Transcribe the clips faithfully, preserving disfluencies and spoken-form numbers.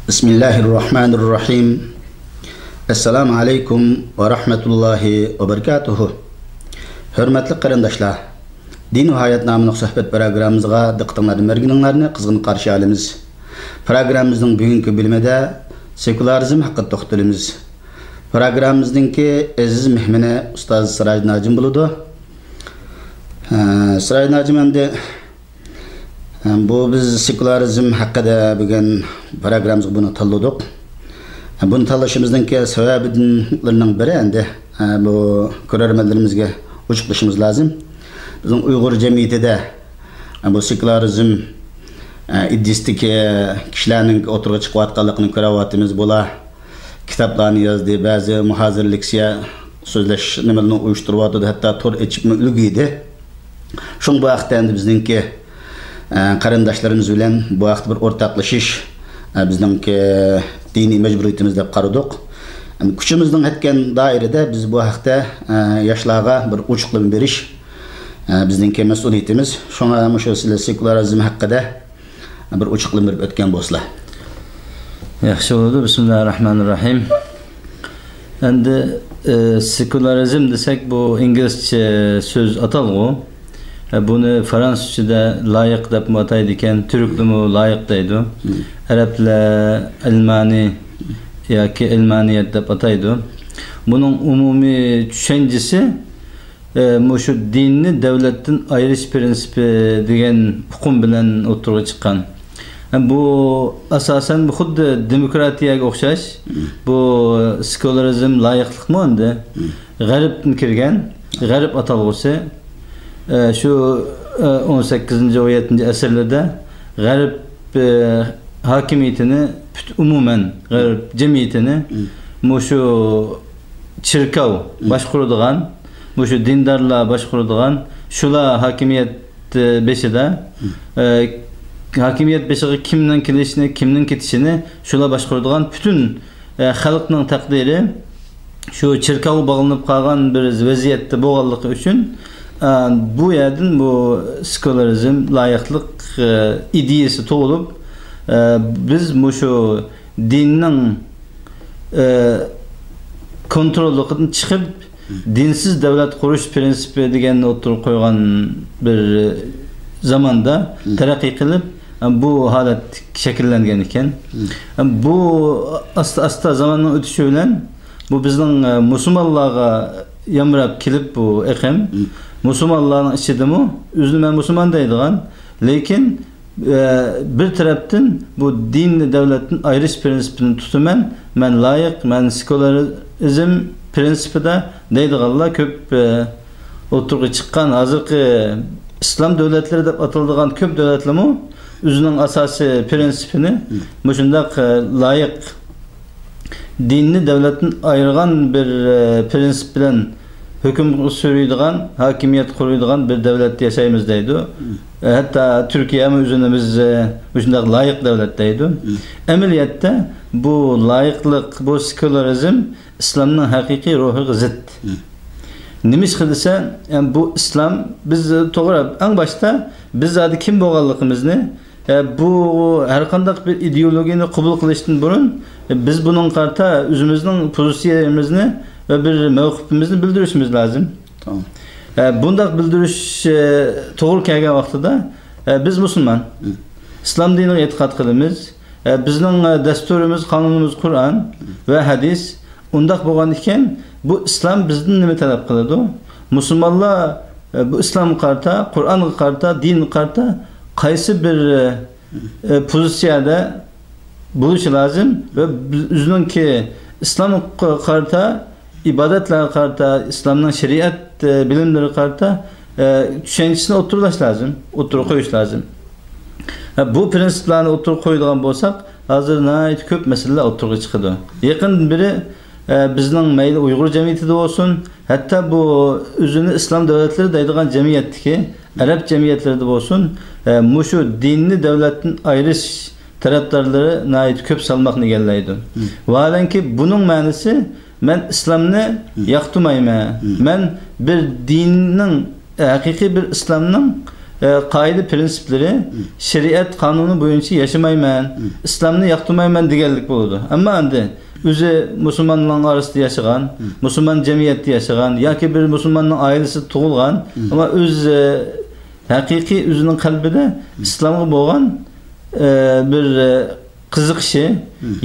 بىسمىللاھىررەھمانىررەھىم. ئەسسالامۇ ئەلەيكۇم ۋە رەھمەتۇللاھى ۋە بەرىكاتۇھۇ. ھۆرمەتلىك قېرىنداشلار، دىن ۋە ھايات ناملىق سۆھبەت پروگراممىمىزغا دىققىتىڭلارنى بەرگىنىڭلارنى قىزغىن قارشى ئالىمىز. پروگراممىمىزنىڭ بۈگۈنكى بۆلۈمىدە سېكۇلارىزم ھەققىدە توختىلىمىز. پروگراممىمىزنىڭكى ئەزىز مېھمىنى ئۇستاز سىراج ناجىم بولىدۇ. ئە، سىراج ناجىم ئەمدى بۇ بىز سېكۇلارىزم ھەققىدە بۈگۈن پروگراممىمىزغا بۇنى تاللىدۇق. بۇنى تاللىشىمىزنىڭكى سەۋەبىدىن بىرى ئەمدى، بۇ كۆرەرمەنلىرىمىزگە ئوچۇقلىشىمىز لازىم. بىزنىڭ ئۇيغۇر جەمئىيىتىدە بۇ سېكۇلارىزم ئىدىيىسىدىكى كىشىلەرنىڭ ئوتتۇرىغا چىقىۋاتقانلىقىنى كۆرۈۋاتىمىز. بۇلار كىتابلارنى يازدى، بەزى مۇھازىرە، لېكسىيە، سۆزلەش نېمىلىرىنى ئۇيۇشتۇرۇۋاتىدۇ، ھەتتا تور ئېچىپمۇ ئۈلگۈردى. شۇڭا بۇ ھەقتە ئەمدى بىزنىڭكى، ئە، قېرىنداشلىرىمىز بىلەن بۇ ھەقتە بىر ئورتاقلىشىش، ئە، بىزنىڭكى دىنىي مەجبۇرىيىتىمىز دەپ قارىدۇق. ئەمدى كۈچىمىزنىڭ يەتكەن دائىرىدە بىز بۇ ھەقتە، ئە، ياشلارغا بىر ئوچۇقلىما بېرىش، ئە، بىزنىڭكى مەسئۇلىيىتىمىز. شۇڭا مۇشۇ سىلەر سېكۇلارىزم ھەققىدە بىر ئوچۇقلىما بېرىپ ئۆتكەن بولسىلا. ياخشى بولىدۇ. بىسمىللاھىررەھمانىررەھىم. ئەمدى، ئە، سېكۇلارىزم دېسەك، بۇ ئىنگلىزچە سۆز ئاتالغۇ. ئە، بۇنى فرانسۇزچىدا لايىق دەپمۇ ئاتايدىكەن، تۈركلىمۇ لايىق دەيدۇ. مم. ئەرەبلەر ئەلمانى ياكى ئەلمانىيەت دەپ ئاتايدۇ. بۇنىڭ ئومۇمىي چۈشەنچىسى، ئە، مۇشۇ دىننى دۆلەتتىن ئايرىش پىرىنسىپى دېگەن ئۇقۇم بىلەن ئوتتۇرىغا چىققان. ئە، بۇ ئاساسەن بۇ خۇددى دېموكراتىيەگە ئوخشاش. مم. بۇ سېكۇلارىزم لايىقلىقمۇ ئەمدى؟ مم. غەربتىن كىرگەن، غەرب ئاتالغۇسى. ئە، شۇ، ئە، ئون سەككىزىنچى، ئون يەتتىنچى ئەسىرلەردە غەرب، ئە، ھاكىمىيىتىنى، پۈت-، ئومۇمەن غەرب جەمئىيىتىنى مم. مۇشۇ چېركاۋ مم. باشقۇرىدىغان، مۇشۇ دىندارلار باشقۇرىدىغان، شۇلار ھاكىمىيەت، ئە، بېشىدا، مم. ئە، ھاكىمىيەت بېشىغا كىمنىڭ كېلىشىنى، كىمنىڭ كېتىشىنى شۇلار باشقۇرىدىغان پۈتۈن، ئە، خەلقنىڭ تەقدىرى شۇ چېركاۋغا باغلىنىپ قالغان بىر ۋەزىيەتتە بولغانلىقى ئۈچۈن، ئە، بۇ يەردىن بۇ سېكۇلارىزم، لايىقلىق، ئە، ئىدىيىسى تۇغۇلۇپ، ئە، بىز مۇشۇ دىننىڭ، ئە، كونتروللۇقىدىن چىقىپ، دىنسىز دۆلەت قۇرۇش پىرىنسىپى دېگەننى ئوتتۇرىغا قويغان بىر زاماندا مم. تەرەققىي قىلىپ، بۇ ھالەت شەكىللەنگەن ئىكەن. مم. بۇ ئاستا-ئاستا زاماننىڭ ئۆتۈشى بىلەن بۇ بىزنىڭ، ئە، مۇسۇلمانلارغا يامراپ كېلىپ بۇ ئېقىم، مم. مۇسۇلمانلارنىڭ ئىچىدىمۇ ئۆزىنى مەن مۇسۇلمان دەيدىغان، لېكىن ئە، بىر تەرەپتىن بۇ دىننى دۆلەتتىن ئايرىش پىرىنسىپىنى تۇتىمەن، مەن لايىق، مەن سېكۇلارىزم پىرىنسىپىدا دەيدىغانلار كۆپ، ئە، ئوتتۇرىغا چىققان. ھازىرقى ئىسلام دۆلەتلىرى دەپ ئاتىلىدىغان كۆپ دۆلەتلەرمۇ ئۆزىنىڭ ئاساسىي پىرىنسىپىنى مۇشۇنداق، ئە، لايىق، دىننى دۆلەتتىن ئايرىغان بىر، ئە، پىرىنسىپ بىلەن ھۆكۈم سۈرىدىغان، ھاكىمىيەت قۇرىدىغان بىر دۆلەتتە ياشايمىز دەيدۇ. مم. ئە، ھەتتا تۈركىيەمۇ ئۆزىنى بىز، ئە، مۇشۇنداق لايىق دۆلەت دەيدۇ. مم. ئەمەلىيەتتە بۇ لايىقلىق، بۇ سېكۇلارىزم ئىسلامنىڭ ھەقىقىي روھىغا زىت. مم. نېمىشقا دېسە، يەنى بۇ ئىسلام، بىز توغرا، ئەڭ باشتا بىز زادى كىم بولغانلىقىمىزنى، ئە، بۇ ھەرقانداق بىر ئىدېئولوگىيەنى قوبۇل قىلىشتىن بۇرۇن، ئە، بىز بۇنىڭغا قارىتا ئۆزىمىزنىڭ پوزىتسىيەمىزنى ۋە بىر مەۋقىپىمىزنى بىلدۈرۈشىمىز لازىم. تامام. ئە، بۇنداق بىلدۈرۈش، ئە، توغرا كەلگەن ۋاقتىدا، ئە، بىز مۇسۇلمان. مم. ئىسلام دىنىغا ئېتىقاد قىلىمىز. ئە، بىزنىڭ، ئە، دەستۇرىمىز، قانۇنىمىز قۇرئان مم. ۋە ھەدىس. ئۇنداق بولغان ئىكەن، بۇ ئىسلام بىزدىن نېمە تەلەپ قىلىدۇ؟ مۇسۇلمانلار، ئە، بۇ ئىسلامغا قارىتا، قۇرئانغا قارىتا، دىنغا قارىتا قايسى بىر، ئە، ئە، پوزىتسىيەدە بولۇشى لازىم ۋە بىز ئۆزىنىڭكى ئىسلامغا قارىتا، ئىبادەتلەرگە قارىتا، ئىسلامنىڭ شەرىئەت، ئە، بىلىملىرىگە قارىتا، ئە، چۈشەنچىسىنى ئوتتۇرىلاشى لازىم، ئوتتۇرىغا قويۇش لازىم. ھە، بۇ پىرىنسىپلارنى ئوتتۇرىغا قويىدىغان بولساق، ھازىر ناھايىتى كۆپ مەسىلىلەر ئوتتۇرىغا چىقىدۇ. يېقىندىن بېرى، ئە، بىزنىڭ مەيلى ئۇيغۇر جەمئىيىتىدە بولسۇن، ھەتتا بۇ ئۆزىنى ئىسلام دۆلەتلىرى دەيدىغان جەمئىيەتتىكى ئەرەب جەمئىيەتلىرىدە بولسۇن، ئە، مۇشۇ دىننى دۆلەتتىن ئايرىش تەرەپدارلىرى ناھايىتى كۆپ سالماقنى ئىگىلەيدۇ. مم. ۋاھالەنكى، بۇنىڭ مەنىسى، مەن ئىسلامنى مم. ياقتۇرمايمەن. مم. مەن بىر دىننىڭ، ھەقىقىي بىر ئىسلامنىڭ، ئە، قائىدە پىرىنسىپلىرى، شەرىئەت قانۇنى بويىچە ياشىمايمەن، ئىسلامنى ياقتۇرمايمەن دېگەنلىك بولىدۇ. ئەمما ئەمدى ئۆزى مۇسۇلمانلارنىڭ ئارىسىدا ياشىغان، مۇسۇلمان جەمئىيەتتە ياشىغان ياكى بىر مۇسۇلماننىڭ ئائىلىسىدە تۇغۇلغان، ئەمما ئۆز، ئە، ھەقىقىي ئۆزىنىڭ قەلبىدە ئىسلامغا بولغان، ئە، بىر، ئە، قىزىقىشى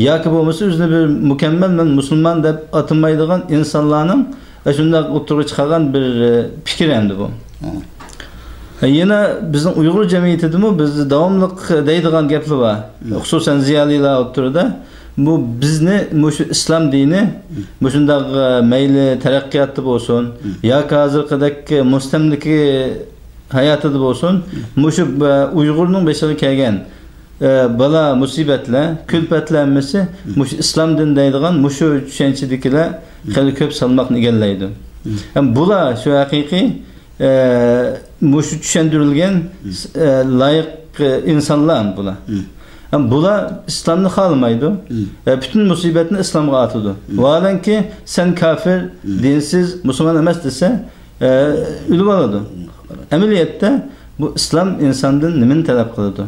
ياكى بولمىسا ئۆزىنى بىر مۇكەممەل مەن مۇسۇلمان دەپ ئاتىمايدىغان ئىنسانلارنىڭ ئاشۇنداق ئوتتۇرىغا چىقارغان بىر، ئە، پىكرى ئەمدى بۇ. يەنە بىزنىڭ ئۇيغۇر جەمئىيىتىدىمۇ بىز داۋاملىق دەيدىغان گەپلەر بار. خۇسۇسەن زىيالىيلار ئوتتۇرىدا. بۇ بىزنى مۇشۇ ئىسلام دىنى مۇشۇنداق، ئە، مەيلى تەرەققىياتتا بولسۇن، ياكى ھازىرقىدەك مۇستەملىكە ھاياتىدا بولسۇن، مۇشۇ، ئە، ئۇيغۇرنىڭ بېشىغا كەلگەن، ئە، بالا مۇسىبەتلەر، كۈلپەتلەر ھەممىسى مۇشۇ ئىسلام دىنى دەيدىغان مۇشۇ چۈشەنچىدىكىلەر خېلى كۆپ سالماقنى ئىگىلەيدۇ. ھەم بۇلار شۇ ھەقىقىي ئە، مۇشۇ چۈشەندۈرۈلگەن، ئە، لايىق، ئە، ئىنسانلار بۇلار. ھەم بۇلار ئىسلامنى خالىمايدۇ. ئە، پۈتۈن مۇسىبەتنى ئىسلامغا ئاتىدۇ. ۋاھالەنكى، سەن كاپىر، دىنسىز، مۇسۇلمان ئەمەس دېسە، ئە، ئۆلۈۋالىدۇ. ئەمەلىيەتتە بۇ ئىسلام ئىنساندىن نېمىنى تەلەپ قىلىدۇ؟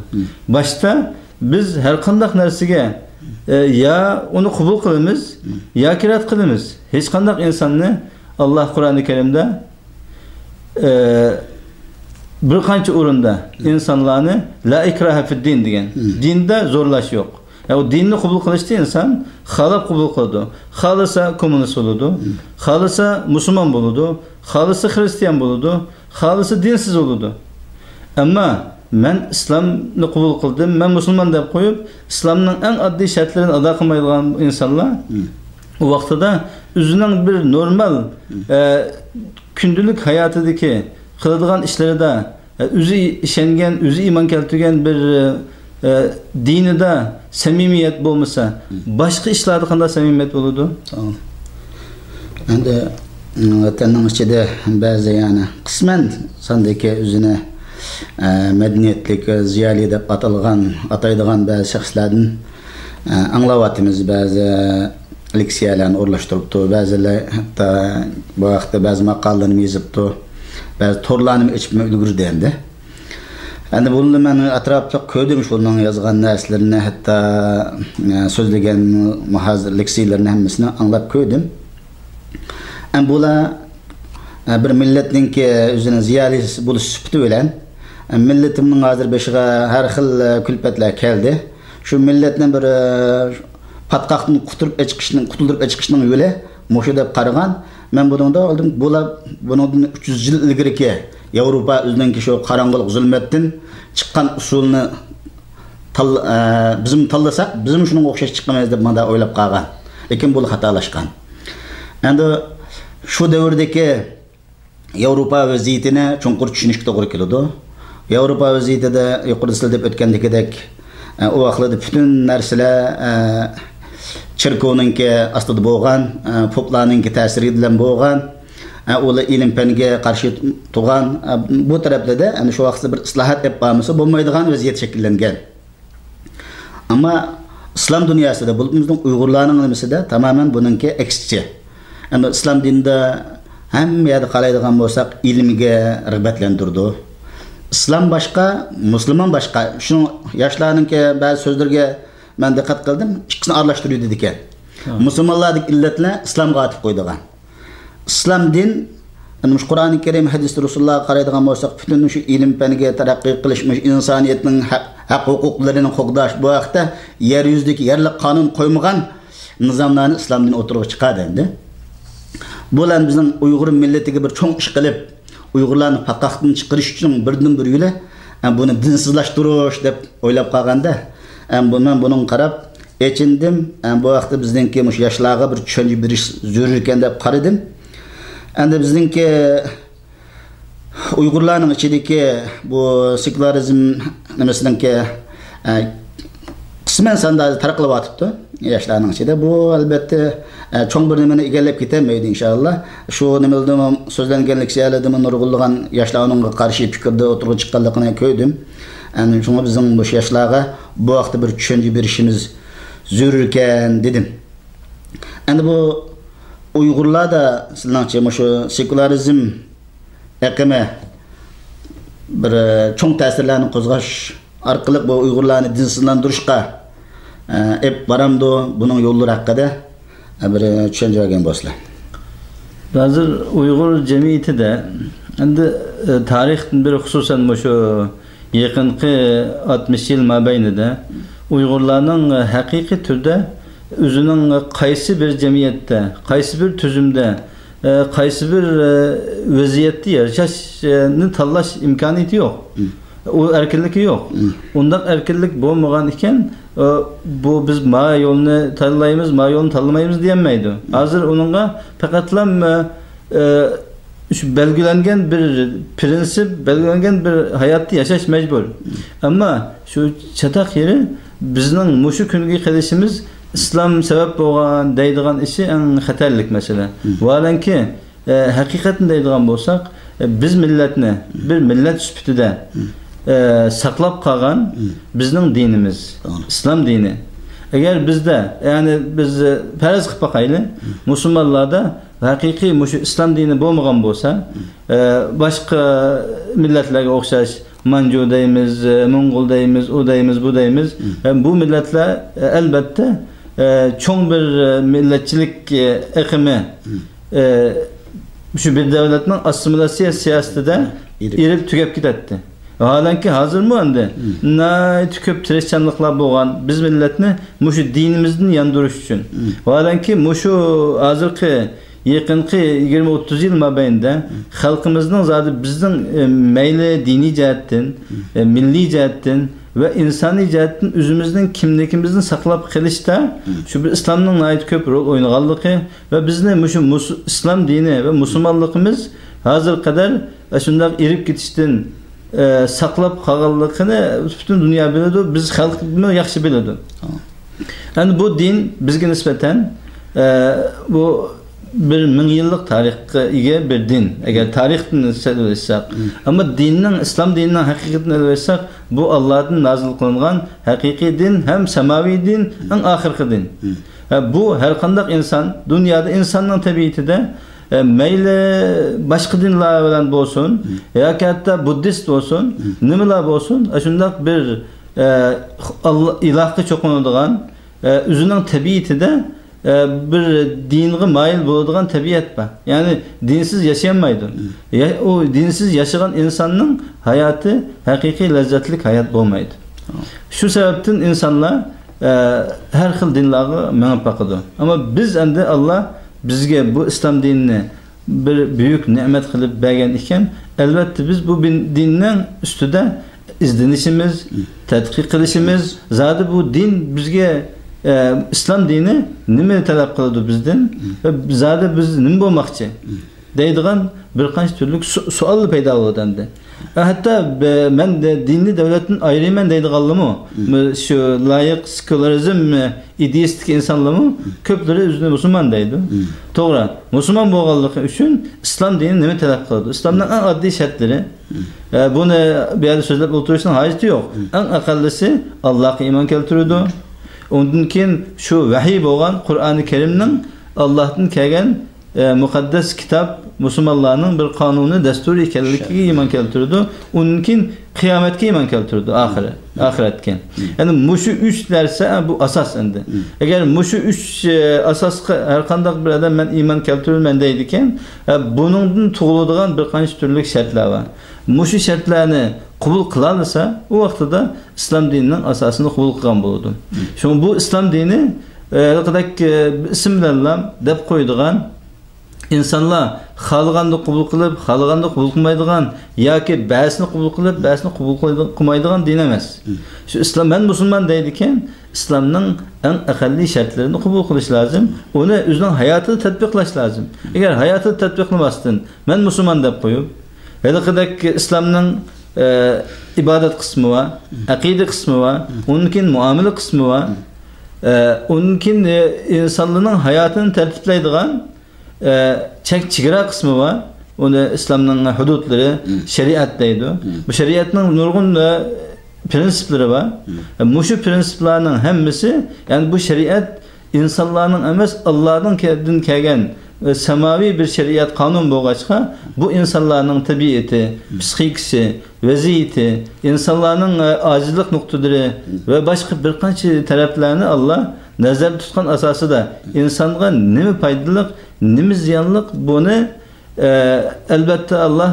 باشتا بىز ھەر قانداق نەرسىگە، ئە، يا ئۇنى قوبۇل قىلىمىز، ياكى رەت قىلىمىز. ھېچقانداق ئىنساننى ئاللاھ قۇرئانى كەرىمدە ئە، بىر قانچە ئورۇندا ئىنسانلارنى «لا ئىكراھە فىددىن» دېگەن. دىندا زورلاش يوق. يا، ئۇ دىننى قوبۇل قىلىشتا ئىنسان خالاپ قوبۇل قىلىدۇ. خالىسا كوممۇنىست بولىدۇ. خالىسا مۇسۇلمان بولىدۇ. خالىسا خرىستىيان بولىدۇ. خالىسا دىنسىز بولىدۇ. ئەمما مەن ئىسلامنى قوبۇل قىلدىم، مەن مۇسۇلمان دەپ قويۇپ، ئىسلامنىڭ ئەڭ ئاددىي شەرتلىرىنى ئادا قىلمايدىغان ئىنسانلار ئۇ ۋاقتىدا ئۆزىنىڭ بىر نورمال، ئە، كۈندىلىك ھاياتىدىكى قىلىدىغان ئىشلىرىدا، ئە، ئۆزى ئىشەنگەن، ئۆزى ئىمان كەلتۈرگەن بىر، ئە، دىنىدا سەمىمىيەت بولمىسا، باشقا ئىشلاردا قانداق سەمىمىيەت بولىدۇ؟ توغرا. ئەمدى، م، ۋەتەننىڭ ئىچىدە بەزى، يەنى قىسمەن ساندىكى ئۆزىنى، ئە، مەدەنىيەتلىك، زىيالىي دەپ ئاتالغان، ئاتايدىغان بەزى شەخسلەردىن، ئە، ئاڭلاۋاتىمىز، بەزى لېكسىيەلەرنى ئورۇنلاشتۇرۇپتۇ، بەزىلەر ھەتتا بۇ ھەقتە بەزى ماقالىلەرنى يېزىپتۇ، بەزى تورلارنى ئېچىپمۇ ئۈلگۈردى ئەمدى. ئەمدى بۇنى مەن ئەتراپلىق كۆردۈم، شۇنىڭ يازغان نەرسىلىرىنى، ھەتتا، ئە، سۆزلىگەن مۇھازىر لېكسىيەلىرىنى ھەممىسىنى ئاڭلاپ كۆردۈم. ئەمدى بۇلار، ئە، بىر مىللەتنىڭكى ئۆزىنىڭ زىيالىيسى بولۇش سۈپىتى بىلەن، ئە، مىللىتىمنىڭ ھازىر بېشىغا ھەر خىل، ئە، كۈلپەتلەر كەلدى. شۇ مىللەتنىڭ بىر، ئە، پاتقاقتىن قۇتۇلۇپ ئېچىقىشنىڭ، قۇتۇلدۇرۇپ ئېچىقىشنىڭ يولى مۇشۇ دەپ قارىغان. مەن بۇنىڭدا ئالدىن بۇلار بۇنىڭدىن ئۈچ يۈز يىل ئىلگىرىكى ياۋروپا ئۆزىنىڭكى شۇ قاراڭغۇلۇق زۇلمەتتىن چىققان ئۇسۇلنى تال-، ئە، بىزمۇ تاللىساق، بىزمۇ شۇنىڭغا ئوخشاش چىقىمىز دەپ مانا ئويلاپ قالغان. لېكىن بۇلار خاتالاشقان. ئەمدى شۇ دەۋردىكى ياۋروپا ۋەزىيىتىنى چوڭقۇر چۈشىنىشكە توغرا كېلىدۇ. ياۋروپا ۋەزىيىتىدە يۇقىرىدا سىلەر دەپ ئۆتكەندىكىدەك، ئە، ئۇ ۋاقىتلاردا پۈتۈن نەرسىلەر، ئە، چېركاۋنىڭكى ئاستىدا بولغان، ئە، پوپلارنىڭكى تەسىرى بىلەن بولغان، ئە، ئۇلار ئىلىم-پەنگە قارشى تۇرغان، ئە، بۇ تەرەپلەردە، ئەنە شۇ ۋاقىتتا بىر ئىسلاھات ئېلىپ بارمىسا بولمايدىغان ۋەزىيەت شەكىللەنگەن. ئەمما ئىسلام دۇنياسىدا، بولۇپمۇ بىزنىڭ ئۇيغۇرلارنىڭ نېمىسىدە تامامەن بۇنىڭكى ئەكسىچە. ئەمما ئىسلام دىنىدا ھەممە يەردە قارايدىغان بولساق، ئىلىمگە رىغبەتلەندۈرىدۇ. ئىسلام باشقا، مۇسۇلمان باشقا. شۇنىڭ ياشلارنىڭكى بەزى سۆزلىرىگە مەن دىققەت قىلدىم، ئىككىسىنى ئارىلاشتۇرۇۋېتىدىكەن. ھە. مۇسۇلمانلاردىكى ئىللەتلەر ئىسلامغا ئاتىپ قويىدىغان. ئىسلام دىن، ئەنە مۇشۇ قۇرئانى كەرىم، ھەدىستە رەسۇلۇللاھقا قارايدىغان بولساق، پۈتۈن مۇشۇ ئىلىم-پەنگە تەرەققىي قىلىش، مۇشۇ ئىنسانىيەتنىڭ ھەق، ھەق-ھوقۇقلىرىنى قوغداش، بۇ ھەقتە يەر يۈزىدىكى يەرلىك قانۇن قويمىغان نىزاملارنى ئىسلام دىنى ئوتتۇرىغا چىقاردى ئەمدى. بۇلار بىزنىڭ ئۇيغۇر مىللىتىگە بىر چوڭ ئىش قىلىپ، ئۇيغۇرلارنى پاتقاقتىن چىقىرىش ئۈچۈن بىردىن بىر يولى، ئە، بۇنى دىنسىزلاشتۇرۇش دەپ ئويلاپ قالغاندا، ئە، بۇ، مەن بۇنىڭغا قاراپ، ئېچىندىم. ئە، بۇ ھەقتە بىزنىڭكى مۇشۇ ياشلارغا بىر چۈشەنچە بېرىش زۆرۈر ئىكەن دەپ قارىدىم. ئەمدى بىزنىڭكى ئۇيغۇرلارنىڭ ئىچىدىكى بۇ سېكۇلارىزم نېمىسىنىڭكى، ئە، قىسمەن ساندا ھازىر تارقىلىۋاتىپتۇ ياشلارنىڭ ئىچىدە. بۇ، ئەلبەتتە، ئە، چوڭ بىر نېمىنى ئىگىلەپ كېتەلمەيدۇ، ئىنشائاللا. شۇ نېمىلىرىمۇ، سۆزلەنگەنلىك شەھەرلىرىدىمۇ نۇرغۇنلىغان ياشلار ئۇنىڭغا قارشى پىكىردە ئوتتۇرىغا چىققانلىقىنى كۆردۈم. ئەنە شۇڭا بىزنىڭ مۇشۇ ياشلارغا بۇ ھەقتە بىر چۈشەنچە بېرىشىمىز زۆرۈركەن دېدىم. ئەمدى بۇ ئۇيغۇرلاردا سىلەرنىڭچە مۇشۇ سېكۇلارىزم ئېقىمى بىر، ئە، چوڭ تەسىرلەرنى قوزغاش ئارقىلىق بۇ ئۇيغۇرلارنى دىنسىزلاندۇرۇشقا، ئە، ئېلىپ بارامدۇ؟ بۇنىڭ يوللىرى ھەققىدە، ئە، بىر، ئە، چۈشەنچە بەرگەن بولسىلەر. ھازىر ئۇيغۇر جەمئىيىتىدە ئەمدى، ئە، تارىختىن بېرى، خۇسۇسەن مۇشۇ يېقىنقى ئاتمىش يىل مابەينىدە ئۇيغۇرلارنىڭ ھەقىقىي تۈردە ئۆزىنىڭ قايسى بىر جەمئىيەتتە، قايسى بىر تۈزۈمدە، ئە، قايسى بىر، ئە، ۋەزىيەتتە ياشاشنى تاللاش ئىمكانىيىتى يوق. مم. ئۇ ئەركىنلىكى يوق. مم. ئۇنداق ئەركىنلىك بولمىغان ئىكەن، ئە، بۇ بىز ما يولنى تاللايمىز، ما يولنى تاللىمايمىز دېيەلمەيدۇ. مم. ھازىر ئۇنىڭغا پەقەتلا، ئە، ئە، شۇ بەلگىلەنگەن بىر پىرىنسىپ، بەلگىلەنگەن بىر ھاياتتا ياشاش مەجبۇر. مم. ئەمما شۇ چاتاق يېرى بىزنىڭ مۇشۇ كۈنگە قېلىشىمىز ئىسلام سەۋەب بولغان دەيدىغان ئىشى ئەڭ خەتەرلىك مەسىلە. مم. ۋاھالەنكى، ئە، ھەقىقەتنى دەيدىغان بولساق، ئە، بىز مىللەتنى، مم، بىر مىللەت سۈپىتىدە، مم، ئە، ساقلاپ قالغان، مم، بىزنىڭ دىنىمىز، توغرا، ئىسلام دىنى. ئەگەر بىزدە، يەنى بىز، ئە، پەرەز قىلىپ باقايلى، مم، مۇسۇلمانلاردا ھەقىقىي مۇشۇ ئىسلام دىنى بولمىغان بولسا، مم، ئە، باشقا مىللەتلەرگە ئوخشاش مانجۇ دەيمىز، ئە، موڭغۇل دەيمىز، ئۇ دەيمىز، بۇ دەيمىز. مم. ئە، بۇ مىللەتلەر، ئە، ئەلبەتتە، ئە، چوڭ بىر، ئە، مىللەتچىلىك، ئە، ئېقىمى، مم، ئە، شۇ بىر دۆلەتنىڭ ئاسسىمىلياتسىيە سىياسىتىدە ئېرىپ، ئېرىپ تۈگەپ كېتەتتى. ۋاھالەنكى ھازىرمۇ ئەمدى، مم، ناھايىتى كۆپ تىرىشچانلىقلار بولغان بىز مىللەتنى مۇشۇ دىنىمىزدىن ياندۇرۇش ئۈچۈن. مم. ۋاھالەنكى مۇشۇ ھازىرقى يېقىنقى يىگىرمە ئوتتۇز يىل مابەينىدە، مم، خەلقىمىزنىڭ زادى بىزنىڭ، ئە، مەيلى دىنىي جەھەتتىن، مم، ئە، مىللىي جەھەتتىن ۋە ئىنسانىي جەھەتتىن ئۆزىمىزنىڭ كىملىكىمىزنى ساقلاپ قېلىشتا، مم، شۇ بىر ئىسلامنىڭ ناھايىتى كۆپ رول ئوينىغانلىقى ۋە بىزنى مۇشۇ مۇس-، ئىسلام دىنى ۋە مۇسۇلمانلىقىمىز ھازىرغا قەدەر ئاشۇنداق ئېرىپ كېتىشتىن، ئە، ساقلاپ قالغانلىقىنى پۈتۈن دۇنيا بىلىدۇ، بىز خەلقمۇ ياخشى بىلىدۇ. تامام. ئەمدى بۇ دىن بىزگە نىسبەتەن، ئە، بۇ بىر مىڭ يىللىق تارىخقا ئىگە بىر دىن. ئەگەر تارىختىن سەل ئېلىشساق. مم. ئەمما دىننىڭ، ئىسلام دىنىنىڭ ھەقىقىتىنى ئېلىۋەتسەك، بۇ ئاللادىن نازىل قىلىنغان ھەقىقىي دىن ھەم سەماۋىي دىن، مم، ئەڭ ئاخىرقى دىن. مم. ھە، بۇ ھەر قانداق ئىنسان، دۇنيادا ئىنساننىڭ تەبىئىتىدە، ئە، مەيلى باشقا دىنلار بىلەن بولسۇن، مم، ياكى ھەتتا بۇددىست بولسۇن، مم، نېمىلا بولسۇن، ئاشۇنداق بىر، ئە، ئاللا، ئىلاھقا چوقۇنىدىغان، ئە، ئۆزىنىڭ تەبىئىتىدە، ئە، بىر دىنغا مايىل بولىدىغان تەبىئەت بار. يەنى دىنسىز ياشىيالمايدۇ. مم. يا-، ئۇ دىنسىز ياشىغان ئىنساننىڭ ھاياتى ھەقىقىي لەززەتلىك ھايات بولمايدۇ. تامام. شۇ سەۋەبتىن ئىنسانلار، ئە، ھەر خىل دىنلارغا مېڭىپ باقىدۇ. ئەمما بىز ئەمدى ئاللا بىزگە بۇ ئىسلام دىنىنى بىر بۈيۈك نېمەت قىلىپ بەرگەن ئىكەن، ئەلۋەتتە بىز بۇ بىن-، دىننىڭ ئۈستىدە ئىزدىنىشىمىز، مم، تەتقىق قىلىشىمىز، زادى بۇ دىن بىزگە، ئە، ئىسلام دىنى نېمە تەلەپ قىلىدۇ بىزدىن؟ مم. ۋە زادى بىز نېمە بولماقچى؟ مم. دەيدىغان بىر قانچە تۈرلۈك سو-، سوئاللار پەيدا بولىدۇ ئەمدى. ھەتتا بە-، مەن دە-، دىننى دۆلەتتىن ئايرىيمەن دەيدىغانلىمۇ، مم، شۇ لايىق سېكۇلارىزم ئىدىيىسىدىكى ئىنسانلارمۇ، مم، كۆپلىرى ئۆزىنى مۇسۇلمان دەيدۇ. مم. توغرا، مۇسۇلمان بولغانلىقى ئۈچۈن ئىسلام دىنى نېمە تەلەپ قىلىدۇ؟ ئىسلامنىڭ ئەڭ ئاددىي شەرتلىرى. مم. ئە، بۇنى بۇ يەردە سۆزلەپ ئولتۇرۇشنىڭ ھاجىتى يوق. مم. ئەڭ ئەقەللىسى ئاللاھقا ئىمان كەلتۈرىدۇ. ئۇندىن كېيىن شۇ ۋەھىي بولغان قۇرئانى كەرىمنىڭ ئاللاھتىن كەلگەن ئە، مۇقەددەس كىتاب مۇسۇلمانلارنىڭ بىر قانۇنى، دەستۇرى ئىكەنلىكىگە ئىمان كەلتۈرىدۇ. ئۇندىن كېيىن قىيامەتكە ئىمان كەلتۈرىدۇ، ئاخىرى، ئاخىرەتكە. يەنى مۇشۇ ئۈچ نەرسە، ئە، بۇ ئاساس ئەمدى. ئەگەر مۇشۇ ئۈچ، ئە، ئاساسقا ھەر قانداق بىر ئادەم مەن ئىمان كەلتۈرىمەن دەيدىكەن، ئە، بۇنىڭدىن تۇغۇلىدىغان بىر قانچە تۈرلۈك شەرتلەر بار. مۇشۇ شەرتلەرنى قوبۇل قىلالىسا، ئۇ ۋاقتىدا ئىسلام دىنىنىڭ ئاساسىنى قوبۇل قىلغان بولىدۇ. شۇڭا بۇ ئىسلام دىنى، ئە، ھېلىقىدەك، ئە، ئىسىم بىلەنلا دەپ قويىدىغان، ئىنسانلار خالىغاندا قوبۇل قىلىپ، خالىغاندا قوبۇل قىلمايدىغان ياكى بەزىسىنى قوبۇل قىلىپ، بەزىسىنى قوبۇل قىلىدىغان، قىلمايدىغان دىن ئەمەس. شۇ ئىسلام، مەن مۇسۇلمان دەيدىكەن، ئىسلامنىڭ ئەڭ ئەقەللىي شەرتلىرىنى قوبۇل قىلىش لازىم. ئۇنى ئۆزىنىڭ ھاياتىدا تەتبىقلاش لازىم. ئەگەر ھاياتىدا تەتبىقلىماستىن، مەن مۇسۇلمان دەپ قويۇپ، ھېلىقىدەك ئىسلامنىڭ، ئە، ئىبادەت قىسمى بار، ئەقىدە قىسمى بار، ئۇندىن كېيىن مۇئامىلە قىسمى بار، ئە، ئۇندىن كېيىن، ئە، ئىنسانلارنىڭ ھاياتىنى تەرتىپلەيدىغان، ئە، چەك-چېگرا قىسمى بار. ئۇنى ئىسلامنىڭ ھۇدۇدلىرى، مم، شەرىئەت دەيدۇ. مم. بۇ شەرىئەتنىڭ نۇرغۇن، ئە، پرىنسىپلىرى بار. مم. ئە، مۇشۇ پرىنسىپلارنىڭ ھەممىسى، يەنى بۇ شەرىئەت ئىنسانلارنىڭ ئەمەس، ئاللادىن كە-، دىن كەلگەن ساماۋىي بىر شەرىئەت قانۇن بولغاچقا، بۇ ئىنسانلارنىڭ تەبىئىتى، پسىخىكىسى، ۋەزىيىتى، ئىنسانلارنىڭ، ئە، ئاجىزلىق نۇقتىلىرى ۋە باشقا بىر قانچە تەرەپلەرنى ئاللا نەزەردە تۇتقان ئاساسىدا ئىنسانغا نېمە پايدىلىق، نېمە زىيانلىق، بۇنى، ئە، ئەلۋەتتە، ئاللا،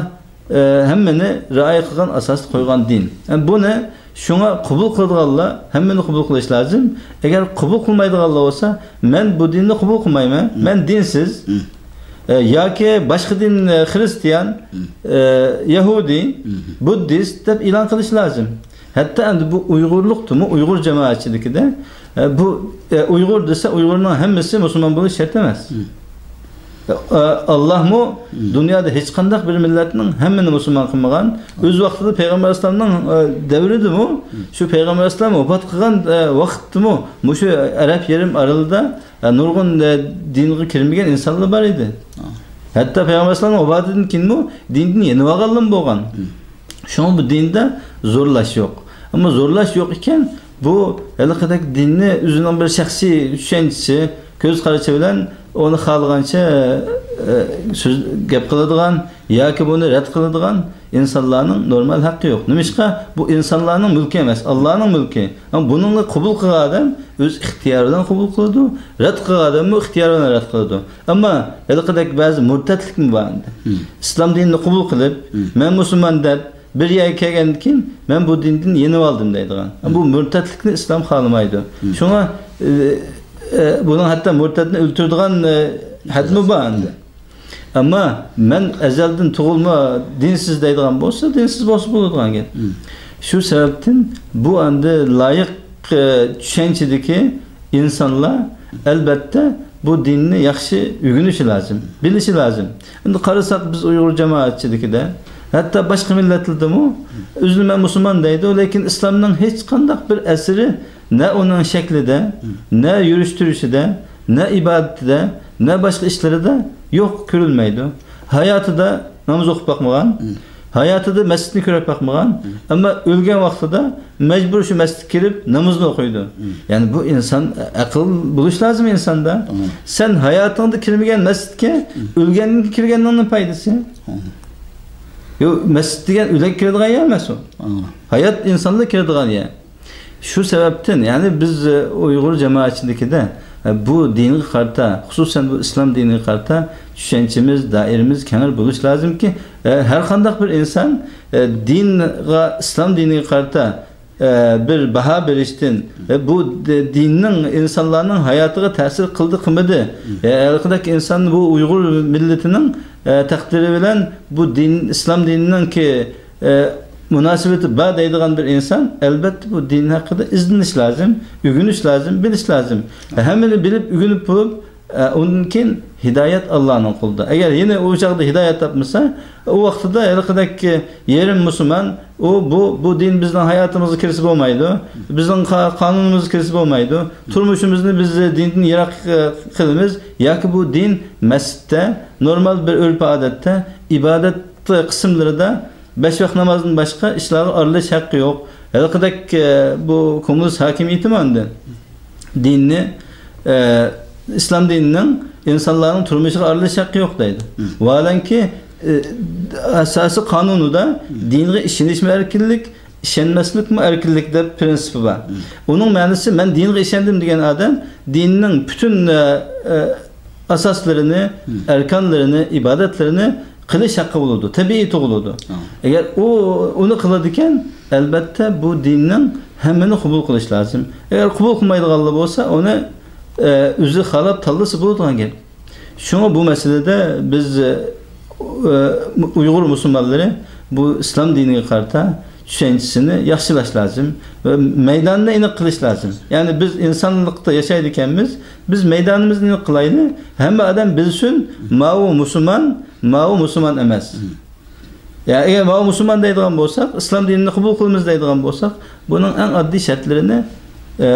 ئە، ھەممىنى رىئايە قىلغان ئاساستا قويغان دىن. ئە، بۇنى شۇڭا قوبۇل قىلىدىغانلار ھەممىنى قوبۇل قىلىش لازىم. ئەگەر قوبۇل قىلمايدىغانلار بولسا، «مەن بۇ دىننى قوبۇل قىلمايمەن، مەن دىنسىز.» ئە، ياكى باشقا دىن، ئە، خرىستىيان، ئە، يەھۇدىي، بۇددىست دەپ ئېلان قىلىش لازىم. ھەتتا ئەمدى بۇ ئۇيغۇرلۇقتىمۇ، ئۇيغۇر جامائەتچىلىكىدە، ئە، بۇ، ئە، ئۇيغۇر دېسە، ئۇيغۇرنىڭ ھەممىسى مۇسۇلمان بولۇش شەرت ئەمەس. ئە، ئاللاھمۇ دۇنيادا ھېچقانداق بىر مىللەتنىڭ ھەممىنى مۇسۇلمان قىلمىغان. ئۆز ۋاقتىدا پەيغەمبەر ئەلەيھىسسالامنىڭ، ئە، دەۋرىدىمۇ، شۇ پەيغەمبەر ئەلەيھىسسالام ۋاپات قىلغان، ئە، ۋاقىتتىمۇ مۇشۇ ئەرەب يېرىم ئارىلىدا، ئە، نۇرغۇن، ئە، دىنغا كىرمىگەن ئىنسانلار بار ئىدى. ھەتتا پەيغەمبەر ئەلەيھىسسالامنىڭ ۋاپاتىدىن كېيىنمۇ دىندىن يېنىۋالغانلارمۇ بولغان. شۇڭا بۇ دىندا زورلاش يوق. ئەمما زورلاش يوق ئىكەن، بۇ ھېلىقىدەك دىننى ئۆزىنىڭ بىر شەخسىي چۈشەنچىسى، كۆز قارىشى بىلەن ئۇنى خالىغانچە، ئە، سۆز، گەپ قىلىدىغان ياكى بۇنى رەت قىلىدىغان ئىنسانلارنىڭ نورمال ھەققى يوق. نېمىشقا؟ بۇ ئىنسانلارنىڭ مۈلكى ئەمەس، ئاللانىڭ مۈلكى. ئەمما بۇنىڭنى قوبۇل قىلغان ئادەم ئۆز ئىختىيارى بىلەن قوبۇل قىلىدۇ، رەت قىلغان ئادەممۇ ئىختىيارى بىلەن رەت قىلىدۇ. ئەمما ھېلىقىدەك بەزى مۇرتەتلىكمۇ بار ئەمدى. ئىسلام دىنىنى قوبۇل قىلىپ، «مەن مۇسۇلمان» دەپ، بىر يەرگە كەلگەندىن كېيىن، «مەن بۇ دىندىن يېنىۋالدىم» دەيدىغان. بۇ مۇرتەتلىكنى ئىسلام خالىمايدۇ. شۇڭا، ئە، ئە، بۇنىڭ ھەتتا مۇرتەتنى ئۆلتۈرىدىغان، ئە، ھەدمۇ بار ئەمدى. ئەمما «مەن ئەزەلدىن تۇغۇلما دىنسىز» دەيدىغان بولسا، دىنسىز بولسا بولىدىغان گەپ. شۇ سەۋەبتىن بۇ ئەمدى لايىق، ئە، چۈشەنچىدىكى ئىنسانلار، ئەلۋەتتە، بۇ دىننى ياخشى ئۆگىنىشى لازىم، بىلىشى لازىم. ئەمدى قارىساق، بىز ئۇيغۇر جامائەتچىلىكىدە، ھەتتا باشقا مىللەتلەردىمۇ ئۆزىنى «مەن مۇسۇلمان» دەيدۇ، لېكىن ئىسلامنىڭ ھېچقانداق بىر ئەسىرى نە ئۇنىڭ شەكلىدە، نە يۈرۈش-تۇرۇشىدا، نە ئىبادىتىدە، نە باشقا ئىشلىرىدا يوق، كۆرۈلمەيدۇ. ھاياتىدا ناماز ئوقۇپ باقمىغان، ھاياتىدا مەسچىتنى كۆرۈپ باقمىغان، ئەمما ئۆلگەن ۋاقتىدا مەجبۇر شۇ مەسچىتكە كىرىپ نامىزىنى ئوقۇيدۇ. يەنى بۇ ئىنسان، ئەقىل بولۇش لازىم ئىنساندا. سەن ھاياتىڭدا كىرمىگەن مەسچىتكە ئۆلگەندىن كېيىن كىرگەننىڭ نېمە پايدىسى؟ يوق، مەسچىت دېگەن ئۆلۈك كىرىدىغان يەر ئەمەس ئۇ. ھايات ئىنسانلا كىرىدىغان يەر. شۇ سەۋەبتىن، يەنى بىز، ئە، ئۇيغۇر جامائەتچىلىكىدە، ئە، بۇ دىنغا قارىتا، خۇسۇسەن بۇ ئىسلام دىنىغا قارىتا چۈشەنچىمىز، دائىرىمىز كەڭرى بولۇش لازىمكى، ئە، ھەر قانداق بىر ئىنسان، ئە، دىنغا، ئىسلام دىنىغا قارىتا، ئە، بىر باھا بېرىشتىن، ئە، بۇ د-، دىننىڭ ئىنسانلارنىڭ ھاياتىغا تەسىر قىلدى، قىلمىدى، ئە، ھەرقانداق ئىنسان بۇ ئۇيغۇر مىللىتىنىڭ، ئە، تەقدىرى بىلەن بۇ دىن، ئىسلام دىنىنىڭكى ئە، مۇناسىۋىتى بار دەيدىغان بىر ئىنسان، ئەلۋەتتە، بۇ دىن ھەققىدە ئىزدىنىش لازىم، ئۆگىنىش لازىم، بىلىش لازىم. ھەممىنى بىلىپ، ئۆگىنىپ بولۇپ، ئە، ئۇندىن كېيىن ھىدايەت ئاللانىڭ قولىدا. ئەگەر يەنە ئۇ چاغدا ھىدايەت تاپمىسا، ئۇ ۋاقتىدا ھېلىقىدەك يېرىم مۇسۇلمان، ئۇ، بۇ، بۇ دىن بىزنىڭ ھاياتىمىزغا كىرسە بولمايدۇ، بىزنىڭ قا-، قانۇنىمىزغا كىرسە بولمايدۇ، تۇرمۇشىمىزنى بىز دىندىن يىراق، ئە، قىلىمىز ياكى بۇ دىن مەسچىتتە، نورمال بىر ئۆرپ-ئادەتتە، ئىبادەت قىسىملىرىدا بەش ۋاق نامازدىن باشقا ئىشلارغا ئارىلىشىش ھەققى يوق. ھېلىقىدەك، ئە، بۇ كوممۇنىست ھاكىمىيىتىمۇ ئەمدى دىننى، ئە، ئىسلام دىنىنىڭ ئىنسانلارنىڭ تۇرمۇشىغا ئارىلىشىش ھەققى يوق دەيدۇ. ۋاھالەنكى، ئە، ئاساسىي قانۇنىدا دىنغا ئىشىنىشمۇ ئەركىنلىك، ئىشەنمەسلىكمۇ ئەركىنلىك دەپ پىرىنسىپى بار. ئۇنىڭ مەنىسى، مەن دىنغا ئىشەندىم دېگەن ئادەم دىننىڭ پۈتۈن، ئە، ئە، ئاساسلىرىنى، ئەركانلىرىنى، ئىبادەتلىرىنى قىلىش ھەققى بولىدۇ، تەبىئىي تۇغۇلىدۇ. ئەگەر ئۇ ئۇنى قىلىدىكەن، ئەلۋەتتە، بۇ دىننىڭ ھەممىنى قوبۇل قىلىش لازىم. ئەگەر قوبۇل قىلمايدىغانلار بولسا، ئۇنى، ئە، ئۆزى خالاپ تاللىسا بولىدىغان گەپ. شۇڭا بۇ مەسىلىدە بىز، ئە، ئۇيغۇر مۇسۇلمانلىرى بۇ ئىسلام دىنىغا قارىتا چۈشەنچىسىنى ياخشىلاش لازىم ۋە مەيدانىنى ئېنىق قىلىش لازىم. يەنى بىز ئىنسانلىقتا ياشايدىكەنمىز، بىز مەيدانىمىزنى ئېنىق قىلايلى، ھەممە ئادەم بىلسۇن، ماۋۇ مۇسۇلمان، ماۋۇ مۇسۇلمان ئەمەس. يا، ئەگەر ماۋۇ مۇسۇلمان دەيدىغان بولساق، ئىسلام دىنىنى قوبۇل قىلىمىز دەيدىغان بولساق، بۇنىڭ ئەڭ ئاددىي شەرتلىرىنى، ئە،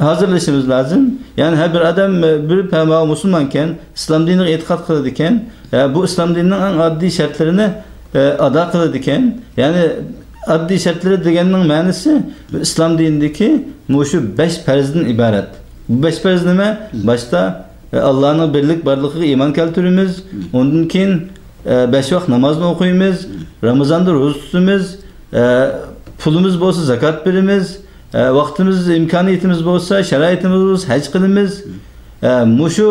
ھازىرلىشىمىز لازىم. يەنى ھەر بىر ئادەم، ئە، بىر پە-، ماۋۇ مۇسۇلمانكەن، ئىسلام دىنىغا ئېتىقاد قىلىدىكەن، ئە، بۇ ئىسلام دىنىنىڭ ئەڭ ئاددىي شەرتلىرىنى، ئە، ئادا قىلىدىكەن. يەنى ئاددىي شەرتلىرى دېگەننىڭ مەنىسى، بۇ ئىسلام دىنىدىكى مۇشۇ بەش پەرزدىن ئىبارەت. بۇ بەش پەرز نېمە؟ باشتا ئاللانىڭ بىرلىك بارلىقىغا ئىمان كەلتۈرىمىز. ئۇندىن كېيىن، ئە، بەش ۋاق نامازنى ئوقۇيمىز. رامىزاندا روزا تۇتىمىز. ئە، پۇلىمىز بولسا زاكات بېرىمىز. ئە، ۋاقتىمىز، ئىمكانىيىتىمىز بولسا، شارائىتىمىز بولسا، ھەج قىلىمىز. ئە، مۇشۇ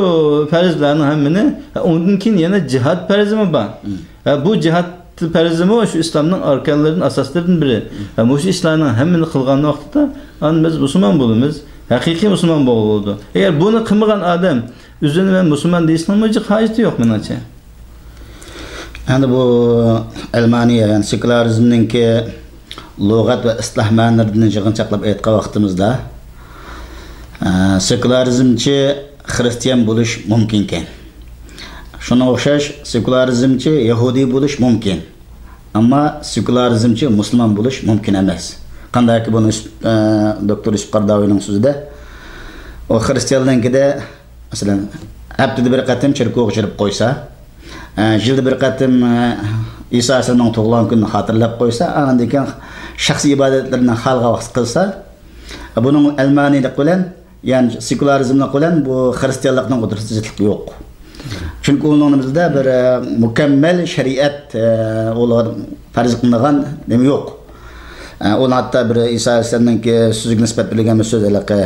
پەرزلەرنىڭ ھەممىنى، ئە، ئۇندىن كېيىن يەنە جىھاد پەرزىمۇ بار. ئە، بۇ جىھاد پەرزىمۇ شۇ ئىسلامنىڭ ئاركانلىرىدىن، ئاساسلىرىدىن بىرى. ئە، مۇشۇ ئىشلارنىڭ ھەممىنى قىلغان ۋاقتىدا، ئاندىن بىز مۇسۇلمان بولىمىز. ھەقىقىي مۇسۇلمان بولغىلى بولىدۇ. ئەگەر بۇنى قىلمىغان ئادەم ئۆزىنى مەن مۇسۇلمان دېيىشنىڭمۇ جىق ھاجىتى يوق، مېنىڭچە. ئەمدى بۇ ئەلمانىيە، يەنى سېكۇلارىزمنىڭكى لۇغەت ۋە ئىستىلاھ مەنىلىرىدىن يىغىنچاقلاپ ئېيتقان ۋاقتىمىزدا، ئە، سېكۇلارىزمچى خىرىستىيان بولۇش مۇمكىنكەن. شۇنىڭغا ئوخشاش سېكۇلارىزمچى يەھۇدىي بولۇش مۇمكىن. ئەمما سېكۇلارىزمچى مۇسۇلمان بولۇش مۇمكىن ئەمەس. قانداقكى بۇنى يۈسۈپ، ئە، دوكتور يۈسۈپ قاراداۋىنىڭ سۆزىدە، ئۇ خىرىستىيانلارنىڭكىدە، مەسىلەن، ھەپتىدە بىر قېتىم چېركوۋغا چىقىپ قويسا، ئە، يىلدا بىر قېتىم، ئە، ئىسا ئەلەيھىسسالامنىڭ تۇغۇلغان كۈنىنى خاتىرىلەپ قويسا، ئاندىن كېيىن شەخسىي ئىبادەتلىرىنى خالىغان ۋاقىت قىلسا، بۇنىڭ ئەلمانىيلىق بىلەن، يەنى سېكۇلارىزملىق بىلەن بۇ خىرىستىيانلىقنىڭ ئوتتۇرىسىدا زىتلىق يوق. چۈنكى ئۇنىڭ نېمىسىدە بىر، ئە، مۇكەممەل شەرىئەت، ئە، ئۇلار پەرز قىلىنغان نېمە يوق. ئە، ئۇنى ھەتتا بىر ئىسا ئەلەيھىسسالامنىڭكى سۆزىگە نىسبەت بېرىلگەن بىر سۆز ھېلىقى،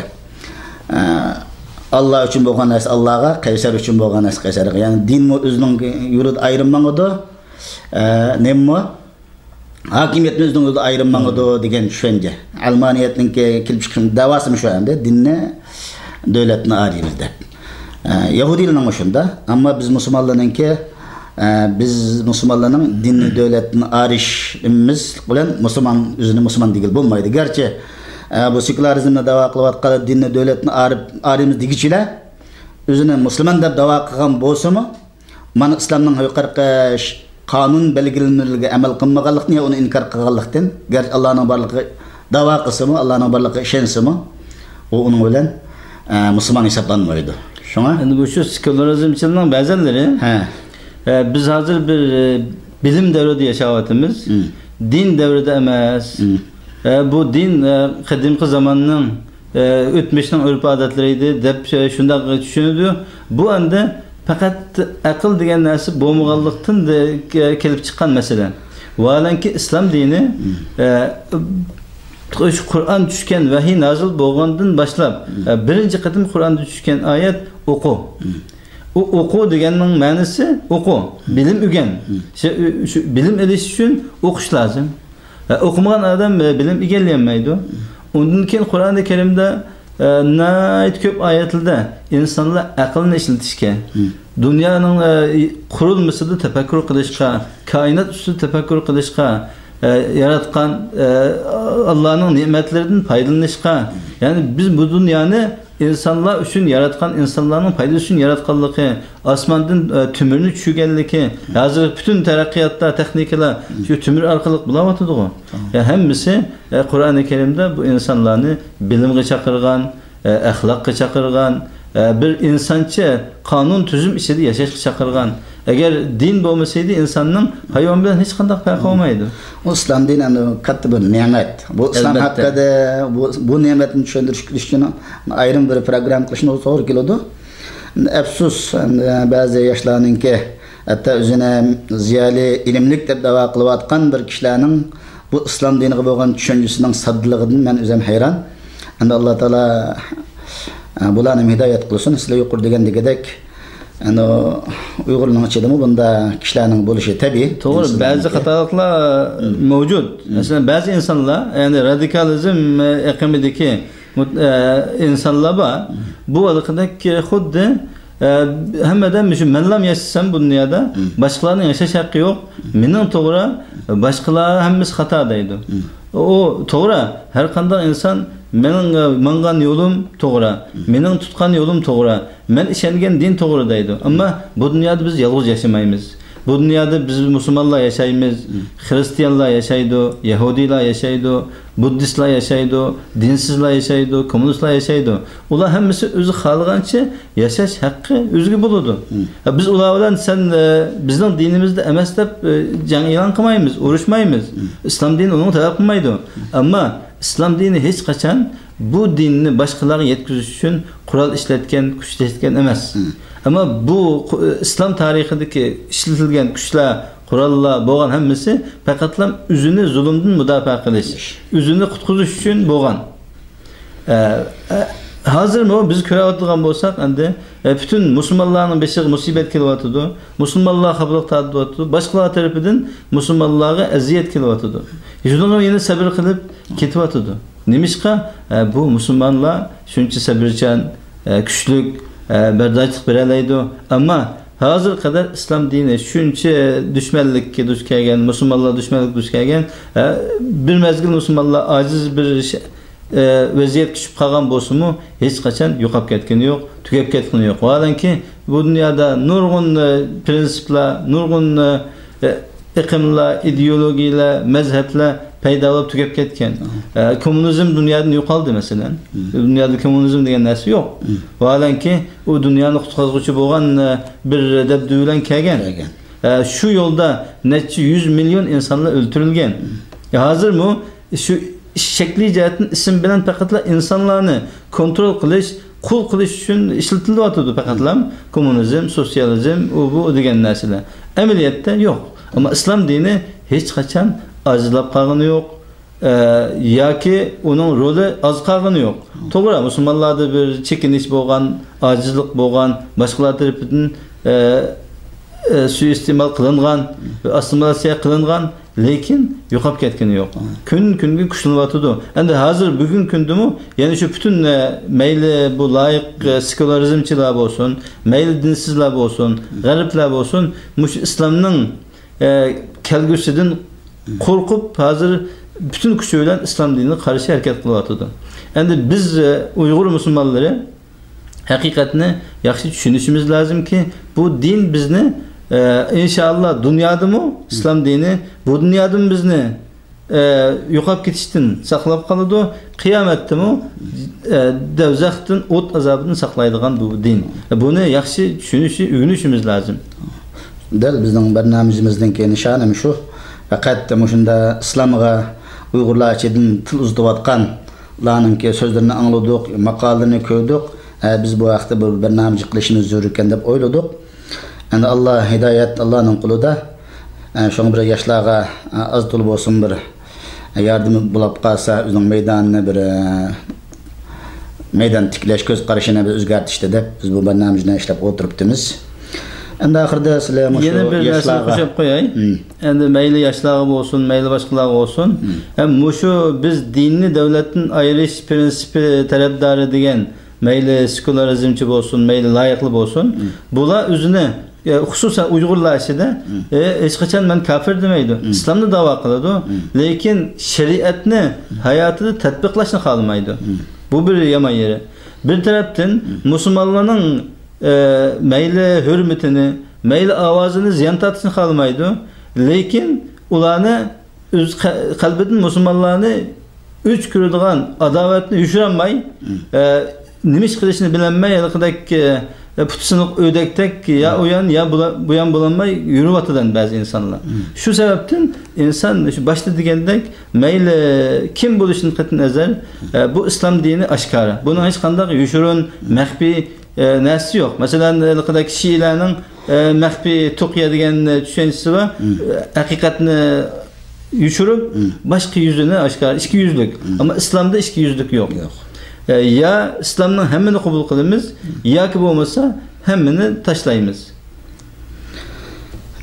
ئە، ئاللا ئۈچۈن بولغان نەرسە ئاللاغا، قەيسەر ئۈچۈن بولغان نەرسە قەيسەرغا. يەنى دىنمۇ ئۆزىنىڭ يولىدا ئايرىم ماڭىدۇ، ئە، نېمىمۇ؟ ھاكىمىيەتمۇ ئۆزىنىڭ يولىدا ئايرىم ماڭىدۇ دېگەن چۈشەنچە. ئەلمانىيەتنىڭكى كېلىپ چىققان دەۋاسىمۇ شۇ ئەمدى، دىننى دۆلەتتىن ئايرىيمىز دەپ. ئە، يەھۇدىيلارنىڭمۇ شۇنداق. ئەمما بىز مۇسۇلمانلارنىڭكى، ئە، بىز مۇسۇلمانلارنىڭ دىننى دۆلەتتىن ئايرىشىمىز بىلەن مۇسۇلمان ئۆزىنى مۇسۇلمان دېگىلى بولمايدۇ. گەرچە، ئە، بۇ سېكۇلارىزمنى داۋا قىلىۋاتقان دىننى دۆلەتتىن ئايرىپ، ئايرىيمىز دېگۈچىلەر ئۆزىنى مۇسۇلمان دەپ داۋا قىلغان بولسىمۇ، مانا ئىسلامنىڭ يۇقىرىقى ش-، قانۇن بەلگىلىمىلىرىگە ئەمەل قىلمىغانلىقتىن يا ئۇنى ئىنكار قىلغانلىقتىن، گەرچە ئاللانىڭ بارلىقى داۋا قىلسىمۇ، ئاللانىڭ بارلىقىغا ئىشەنسىمۇ، ئۇ ئۇنىڭ بىلەن، ئە، مۇسۇلمان ھېسابلانمايدۇ. شۇڭا ئەمدى بۇ شۇ سېكۇلارىزمچىلارنىڭ بەزەنلىرى، ھە. ئە، بىز ھازىر بىر، ئە، بىلىم دەۋرىدە ياشاۋاتىمىز. دىن دەۋرىدە ئەمەس. ئە، بۇ دىن، ئە، قەدىمكى زاماننىڭ، ئە، ئۆتمۈشنىڭ ئۆرپ-ئادەتلىرى ئىدى دەپ، ئە، شۇنداق چۈشىنىدۇ. بۇ ئەمدى پەقەت ئەقىل دېگەن نەرسە بولمىغانلىقتىن دە-، كە-، كېلىپ چىققان مەسىلە. ۋاھالەنكى ئىسلام دىنى، ئە، شۇ قۇرئان چۈشكەن، ۋەھىي نازىل بولغاندىن باشلاپ، ئە، بىرىنچى قېتىم قۇرئاندا چۈشكەن ئايەت ئوقۇ. ئۇ ئوقۇ دېگەننىڭ مەنىسى ئوقۇ، بىلىم ئۆگەن. شۇ، شۇ بىلىم ئېلىش ئۈچۈن ئوقۇش لازىم. ئە، ئوقۇمىغان ئادەم، ئە، بىلىم ئىگىلىيەلمەيدۇ. ئۇندىن كېيىن قۇرئانى كەرىمدە، ئە، ناھايىتى كۆپ ئايەتلەردە ئىنسانلار ئەقلىنى ئىشلىتىشكە، دۇنيانىڭ، ئە، قۇرۇلمىسىدا تەپەككۇر قىلىشقا، كائىنات ئۈستىدە تەپەككۇر قىلىشقا، ئە، ياراتقان، ئە، ئاللانىڭ نېمەتلىرىدىن پايدىلىنىشقا، يەنى بىز بۇ دۇنيانى ئىنسانلار ئۈچۈن ياراتقان، ئىنسانلارنىڭ پايدىسى ئۈچۈن ياراتقانلىقى، ئاسماندىن، ئە، تۆمۈرنى چۈشۈرگەنلىكى، ھازىر پۈتۈن تەرەققىياتتا، تېخنىكىلار شۇ تۆمۈر ئارقىلىق بولاۋاتىدىغۇ. يا ھەممىسى، ئە، قۇرئانى كەرىمدە بۇ ئىنسانلارنى بىلىمغا چاقىرغان، ئە، ئەخلاققا چاقىرغان، ئە، بىر ئىنسانچە قانۇن تۈزۈم ئىچىدە ياشاشقا چاقىرغان. ئەگەر دىن بولمىسىدى، ئىنساننىڭ ھايۋان بىلەن ھېچقانداق پەرقى بولمايدۇ. ئۇ ئىسلام دىنى ئەمدى كاتتا بىر نېمەت. بۇ ئىسلام ھەققىدە بۇ، بۇ نېمەتنى چۈشەندۈرۈش ئۈچۈن ئايرىم بىر پروگرامما قىلىشنىڭ توغرا كېلىدۇ. ئەپسۇس، ئەمدى بەزى ياشلارنىڭكى ھەتتا ئۆزىنى زىيالىي، ئىلىملىك دەپ دەۋا قىلىۋاتقان بىر كىشىلەرنىڭ بۇ ئىسلام دىنىغا بولغان چۈشەنچىسىنىڭ ساددىلىقىدىن مەن ئۆزۈم ھەيران. ئەمدى ئاللا تائالا، ئە، بۇلارنى ھىدايەت قىلسۇن. سىلەر يۇقىرىدا دېگەندىكىدەك، ئەنە، ئۇيغۇرنىڭ ئىچىدىمۇ بۇنداق كىشىلەرنىڭ بولۇشى تەبىئىي. توغرا، بەزى خاتالىقلار مەۋجۇت. مەسىلەن، بەزى ئىنسانلار، يەنى رادىكالىزم ئېقىمىدىكى مۇت-، ئە، ئىنسانلار بار. بۇ ھېلىقىدەك خۇددى، ئە، ھەممىدە مۇشۇ مەنلام ياشىسام بۇ دۇنيادا، باشقىلارنىڭ ياشاش ھەققى يوق، مېنىڭ توغرا، باشقىلار ھەممىسى خاتا دەيدۇ. ئۇ توغرا، ھەر قانداق ئىنسان مېنىڭ، ئە، ماڭغان يولۇم توغرا، مېنىڭ تۇتقان يولۇم توغرا، مەن ئىشەنگەن دىن توغرا دەيدۇ. ئەمما بۇ دۇنيادا بىز يالغۇز ياشىمايمىز. بۇ دۇنيادا بىز مۇسۇلمانلار ياشايمىز، خىرىستىيانلار ياشايدۇ، يەھۇدىيلار ياشايدۇ، بۇددىستلار ياشايدۇ، دىنسىزلار ياشايدۇ، كوممۇنىستلار ياشايدۇ. ئۇلار ھەممىسى ئۆزى خالىغانچە ياشاش ھەققى ئۆزىگە بولىدۇ. ھە، بىز ئۇلار بىلەن سەن، ئە، بىزنىڭ دىنىمىزدە ئەمەس دەپ، ئە، جەڭ ئېلان قىلمايمىز، ئۇرۇشمايمىز. ئىسلام دىنى ئۇنىڭغا تەلەپ قىلمايدۇ. ئەمما ئىسلام دىنى ھېچقاچان بۇ دىننى باشقىلارغا يەتكۈزۈش ئۈچۈن قورال ئىشلەتكەن، كۈچ ئىشلەتكەن ئەمەس. مم. ئەمما بۇ قو-، ئىسلام تارىخىدىكى ئىشلىتىلگەن كۈچلەر، قوراللار بولغان ھەممىسى پەقەتلا ئۆزىنى زۇلۇمدىن مۇداپىئە قىلىش، ئۆزىنى قۇتقۇزۇش ئۈچۈن بولغان. ئە، ئە، ھازىرمۇ بىز كۆرۈۋاتىدىغان بولساق، ئەمدى، ئە، پۈتۈن مۇسۇلمانلارنىڭ بېشىغا مۇسىبەت كېلىۋاتىدۇ، مۇسۇلمانلار خاپىلىق تارتىۋاتىدۇ، باشقىلار تەرىپىدىن مۇسۇلمانلارغا ئەزىيەت كېلىۋاتىدۇ. شۇنىڭغا يەنە سەبرى قىلىپ كېتىۋاتىدۇ. نېمىشقا؟ ئە، بۇ مۇسۇلمانلار شۇنچە سەبرىچان، ئە، كۈچلۈك، ئە، بەرداشلىق بېرەلەيدۇ. ئەمما ھازىرغا قەدەر ئىسلام دىنى شۇنچە دۈشمەنلىككە دۇچ كەلگەن، مۇسۇلمانلار دۈشمەنلىككە دۇچ كەلگەن، ئە، بىر مەزگىل مۇسۇلمانلار ئاجىز بىر ئىش، ئە، ۋەزىيەتكە چۈشۈپ قالغان بولسىمۇ، ھېچقاچان يوقاپ كەتكىنى يوق، تۈگەپ كەتكىنى يوق. ۋاھالەنكى، بۇ دۇنيادا نۇرغۇن، ئە، پىرىنسىپلار، نۇرغۇن، ئە، ئېقىملار، ئىدېئولوگىيەلەر، مەزھەپلەر پەيدا بولۇپ تۈگەپ كەتكەن. ئە، كوممۇنىزم دۇنيادىن يوقالدى، مەسىلەن. دۇنيادا كوممۇنىزم دېگەن نەرسە يوق. ۋاھالەنكى، ئۇ دۇنيانى قۇتقۇزغۇچى بولغان، ئە، بىر دەبدۇبە بىلەن كەلگەن. كەلگەن. ئە، شۇ يولدا نەچچە يۈز مىليون ئىنسانلار ئۆلتۈرۈلگەن. ئە، ھازىرمۇ شۇ شەكلىي جەھەتتىن ئىسىم بىلەن پەقەتلا ئىنسانلارنى كونترول قىلىش، قۇل قىلىش ئۈچۈن ئىشلىتىلىۋاتىدۇ پەقەتلا. كوممۇنىزم، سوتسىيالىزم، ئۇ بۇ دېگەن نەرسىلەر. ئەمەلىيەتتە يوق. ئەمما ئىسلام دىنى ھېچقاچان ئاجىزلاپ قالغىنى يوق. ئە، ياكى ئۇنىڭ رولى ئاز قالغىنى يوق. توغرا، مۇسۇلمانلاردا بىر چېكىنىش بولغان، ئاجىزلىق بولغان، باشقىلار تەرىپىدىن، ئە، ئە، سۇيىئىستېمال قىلىنغان، ئاسسىمىلياتسىيە قىلىنغان، لېكىن يوقاپ كەتكىنى يوق. كۈن كۈنگە كۈچلىنىۋاتىدۇ. ئەمدى ھازىر بۈگۈنكى كۈندىمۇ يەنە شۇ پۈتۈن، ئە، مەيلى بۇ لايىق، ئە، سېكۇلارىزمچىلار بولسۇن، مەيلى دىنسىزلار بولسۇن، غەربلەر بولسۇن، مۇشۇ ئىسلامنىڭ ئە، كەلگۈسىدىن قورقۇپ، ھازىر پۈتۈن كۈچى بىلەن ئىسلام دىنىغا قارشى ھەرىكەت قىلىۋاتىدۇ. ئەمدى بىز، ئە، ئۇيغۇر مۇسۇلمانلىرى ھەقىقەتنى ياخشى چۈشىنىشىمىز لازىمكى، بۇ دىن بىزنى، ئە، ئىنشائاللا دۇنيادىمۇ ئىسلام دىنى بۇ دۇنيادىمۇ بىزنى، ئە، يوقاپ كېتىشتىن ساقلاپ قالىدۇ. قىيامەتتىمۇ، ئە، دوزاختىن، ئوت ئازابىدىن ساقلايدىغان بۇ دىن. بۇنى ياخشى چۈشىنىشى، ئۆگىنىشىمىز لازىم. دەل بىزنىڭ بەرنامىمىزنىڭكى نىشانىمۇ شۇ. پەقەت مۇشۇنداق ئىسلامغا ئۇيغۇرلار ئىچىدىن تىل ئۇزىتىۋاتقانلارنىڭكى سۆزلىرىنى ئاڭلىدۇق، ماقالىلىرىنى كۆردۇق. ئە، بىز بۇ ھەقتە بىر بەرنامىچە قىلىشىمىز زۆرۈركەن دەپ ئويلىدۇق. ئەمدى ئاللا ھىدايەت ئاللانىڭ قولىدا. ئە، شۇڭا بىر ياشلارغا، ئە، ئاز تولا بولسۇن بىر ياردىمى بولۇپ قالسا، ئۆزىنىڭ مەيدانىنى بىر، ئە، مەيدان تىكلەش كۆز قارىشىنى بىر ئۆزگەرتىشتە دەپ بىز بۇ بەرنامىنى ئىشلەپ ئولتۇرۇپتىمىز. ئەمدى ئاخىرىدا سىلەر مۇشۇ يەنە بىر نەرسىنى ياشلارغا قوشۇپ قوياي. مم. ئەمدى مەيلى ياشلارغا بولسۇن، مەيلى باشقىلارغا بولسۇن. مم. ھەم مۇشۇ بىز دىننى دۆلەتتىن ئايرىش پىرىنسىپى تەرەپدارى دېگەن، مەيلى سېكۇلارىزمچى بولسۇن، مەيلى لايىقلى بولسۇن، مم. بۇلار ئۆزىنى، ئە، خۇسۇسەن ئۇيغۇرلار ئىچىدە، مم. ئە، ھېچقاچان مەن كاپىر دېمەيدۇ. مم. ئىسلامنى داۋا قىلىدۇ، مم. لېكىن شەرىئەتنى ھاياتىدا تەتبىقلاشنى خالىمايدۇ. مم. بۇ بىر يامان يېرى. بىر تەرەپتىن مم. مۇسۇلمانلارنىڭ، ئە، مەيلى ھۆرمىتىنى، مەيلى ئاۋازىنى زىيان تارتىشنى خالىمايدۇ. لېكىن ئۇلارنى ئۆز قە-، قەلبىدىن مۇسۇلمانلارنى ئۆچ كۆرىدىغان ئاداۋەتنى يوشۇرالماي، مم. ئە، نېمە ئىش قىلىشنى بىلەلمەي، ھېلىقىدەك، ئە، پۇتى سىنىق ئۆدەكتەك يا مم. ئۇ يان، يا بۇلا-، بۇ يان بولالماي يۈرۈۋاتىدۇ بەزى ئىنسانلار. مم. شۇ سەۋەبتىن ئىنسان شۇ باشتا دېگەندەك، مەيلى كىم بولۇشىدىن قەتئىينەزەر، ئە، بۇ ئىسلام دىنى ئاشكارا. بۇنىڭ ھېچقانداق يوشۇرۇن، مەخپىي، ئە، نەرسىسى يوق. مەسىلەن، ھېلىقىدەك شىئىلەرنىڭ، ئە، مەخپىي تۇقيا دېگەن، ئە، چۈشەنچىسى بار. مم. ئە، ھەقىقەتنى يوشۇرۇپ، مم. باشقا يۈزىنى ئاشكارا، ئىككى يۈزلۈك. مم. ئەمما ئىسلامدا ئىككى يۈزلۈك يوق. يوق. ئە، يا ئىسلامنىڭ ھەممىنى قوبۇل قىلىمىز، مم. ياكى بولمىسا ھەممىنى تاشلايمىز.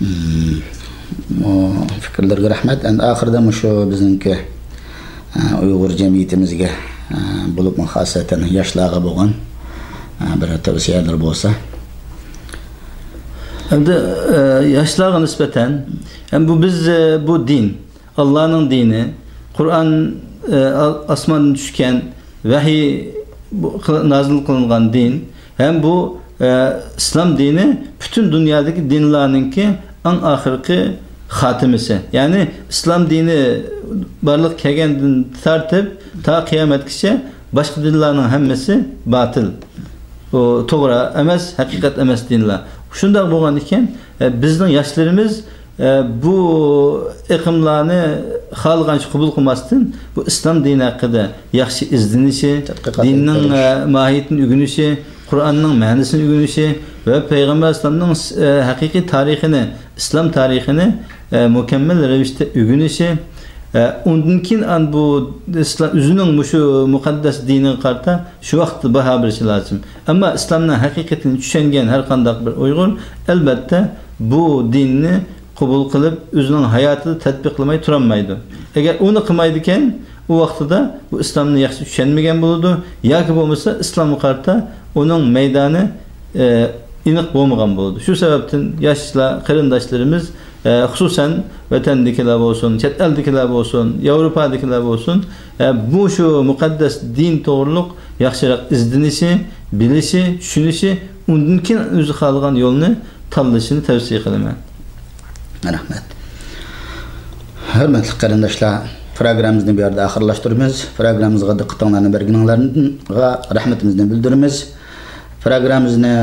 مم. ئۇ پىكىرلەرگە رەھمەت. ئەمدى ئاخىرىدا مۇشۇ بىزنىڭكى، ئە، ئۇيغۇر جەمئىيىتىمىزگە، ئە، بولۇپمۇ خاسەتەن ياشلارغا بولغان، ئە، بىر تەۋسىيەلىرى بولسا. ئەمدى، ئە، ياشلارغا نىسبەتەن، ھەم بۇ بىز، ئە، بۇ دىن، ئاللانىڭ دىنى، قۇرئان، ئە، ئا-، ئاسماندىن چۈشكەن، ۋەھىي بۇ قىل-، نازىل قىلىنغان دىن، ھەم بۇ، ئە، ئىسلام دىنى پۈتۈن دۇنيادىكى دىنلارنىڭكى ئەڭ ئاخىرقى خاتىمىسى. يەنى ئىسلام دىنى بارلىققا كەلگەندىن تارتىپ تا قىيامەتكىچە باشقا دىنلارنىڭ ھەممىسى باتىل. ئۇ توغرا ئەمەس، ھەقىقەت ئەمەس دىنلار. شۇنداق بولغان ئىكەن، ئە، بىزنىڭ ياشلىرىمىز ئە، بۇ ئېقىملارنى خالىغانچە قوبۇل قىلماستىن، بۇ ئىسلام دىنى ھەققىدە ياخشى ئىزدىنىشى، تەتقىقات دىننىڭ، ئېلىپ بېرىش. ئە، ماھىيىتىنى ئۆگىنىشى، قۇرئاننىڭ مەنىسىنى ئۆگىنىشى ۋە پەيغەمبەر ئەلەيھىسسالامنىڭ، ئە، ھەقىقىي تارىخىنى، ئىسلام تارىخىنى، ئە، مۇكەممەل رەۋىشتە ئۆگىنىشى، ئە، ئۇندىن كېيىن ئان بۇ ئىسلام ئۆزىنىڭ مۇشۇ مۇقەددەس دىنىغا قارىتا شۇ ۋاقىتتا باھا بېرىشى لازىم. ئەمما ئىسلامنىڭ ھەقىقىتىنى چۈشەنگەن ھەر قانداق بىر ئۇيغۇر، ئەلبەتتە، بۇ دىننى قوبۇل قىلىپ، ئۆزىنىڭ ھاياتىدا تەتبىقلىماي تۇرالمايدۇ. ئەگەر ئۇنى قىلمايدىكەن، ئۇ ۋاقتىدا بۇ ئىسلامنى ياخشى چۈشەنمىگەن بولىدۇ ياكى بولمىسا ئىسلامغا قارىتا ئۇنىڭ مەيدانى، ئە، ئېنىق بولمىغان بولىدۇ. شۇ سەۋەبتىن ياشلار، قېرىنداشلىرىمىز، ئە، خۇسۇسەن ۋەتەندىكىلەر بولسۇن، چەت ئەلدىكىلەر بولسۇن، ياۋروپادىكىلەر بولسۇن، ئە، بۇ شۇ مۇقەددەس دىن توغرۇلۇق ياخشىراق ئىزدىنىشى، بىلىشى، چۈشىنىشى، ئۇندىن كېيىن ئۆزى خالىغان يولنى تاللىشىنى تەۋسىيە قىلىمەن. رەھمەت. ھۆرمەتلىك قېرىنداشلار، پروگراممىمىزنى بۇ يەردە ئاخىرلاشتۇرىمىز. پروگراممىمىزغا دىققىتىڭلارنى بەرگىنىڭلارغا رەھمىتىمىزنى بىلدۈرىمىز. پروگراممىمىزنى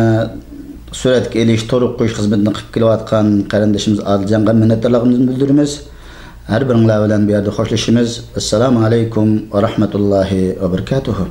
سۈرەتكە ئېلىش، تورغا قويۇش خىزمىتىنى قىلىپ كېلىۋاتقان قېرىندىشىمىز ئادىلجانغا مىننەتدارلىقىمىزنى بىلدۈرىمىز. ھەر بىرىڭلار بىلەن بۇ يەردە خوشلىشىمىز. ئەسسالامۇ ئەلەيكۇم ۋە رەھمەتۇللاھى ۋە بەرىكاتۇھۇ.